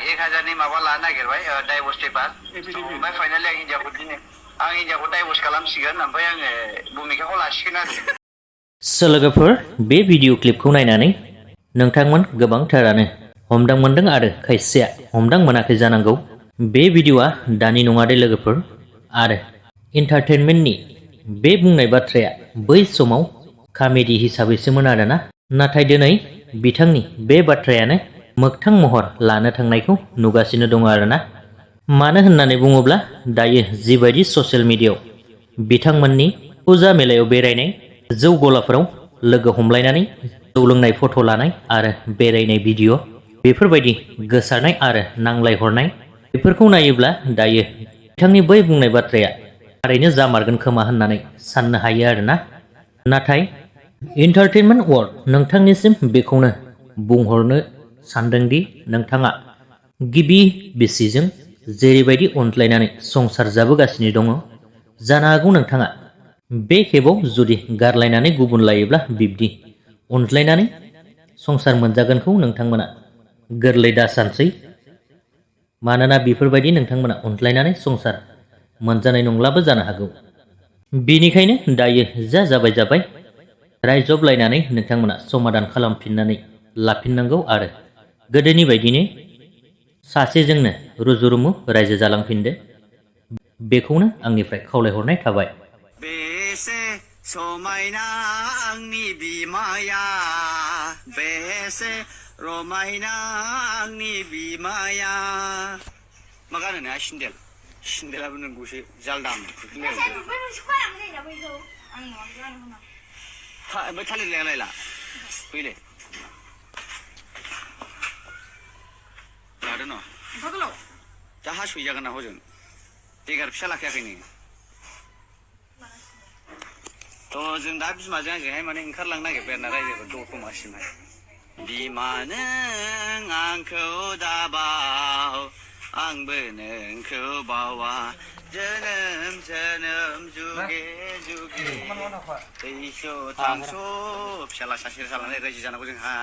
1000 माबा लानो नागिरबाय डाइभर्स पेपार ओमफ्राय फाइनालि आं हिनजावखौ डाइभर्स खालामसिगोन ओमफ्राय आङो भुमिकाखौ लासिगोन आरो लोगोफोर बे भिडिअ क्लिपखौ नायनानै नोंथांमोन गोबांथारानो हमदां मोनदों आरो खायसेया हमदां मोनाखै जानांगौ बे भिडिअआ दानि नङा दे लोगोफोर आरो एन्टारटेनमेन्टनि बे बुंनाय बाथ्राया बै समाव कमेडि हिसाबैसोमोन आरोना नाथाय दिनै बिथांनि बे बाथ्रायानो मोगथां महर लानो थांनायखौ नुगासिनो दङ आरोना मानो होननानै बुङोब्ला दायो जिबायदि ससियेल मिडियायाव बिथांमोननि फुजा मेलायाव बेरायनाय जौ गलाफोराव लोगो हमलायनानै जौ लोंनाय फट' लानाय आरो बेरायनाय भिडिअ बेफोरबायदि गोसारनाय आरो नांलाय हरनाय बेफोरखौ नायोब्ला दायो बिथांनि बै बुंनाय बाथ्राया थारैनो जामारगोन खोमा होननानै साननो हायो आरोना नाथाय एन्टारटेनमेन्ट वर्ल्ड नोंथांनिसिम बेखौनो बुंहरनो सानदोंदि नोंथाङा गिबि बिसिजों जेरैबायदि अनज्लायनानै संसार जाबोगासिनो दङ जानो हागौ नोंथाङा बे खेबाव जुदि गारलायनानै गुबुन लायोब्ला बिब्दि अनज्लायनानै संसार मोनजागोनखौ नोंथांमोना गोरलै दासानसै मानोना बेफोरबायदि नोंथांमोना अनज्लायनानै संसार मोनजानाय नंलाबो जानो हागौ बेनिखायनो दायो जा जाबाय रायजबलायनानै नोंथांमोना समाधान खालामफिननानै लाफिननांगौ आरो गोदोनि बायदिनो सासेजोंनो रुजु-रुमु रायजो जालांफिनदो बेखौनो आंनिफ्राय खावलायहरनाय थाबाय बेसे समायना आंनि बिमाया बेसे रमायना आंनि बिमाया मा गानो ना सिन्देलाबो नोंगौसो जालदाम ओमफ्राय थालिर लायला फैले लादो न' दा हास'हैजागोन ना हजों देगार फिसा लाखायाखै नोङो थ' जों दा बिमाजों आंजोंहाय माने ओंखारलांनो नागिरबाय आरोना रायजोखौ दतमासिमहाय बिमा नों आंखौ दाबाव आंबो नोंखौ बावा जोनोम जोनोम जुगे जुगे थैस' थांस' फिसाला सासे जालांनाय रायजो जानांगौ जोंहा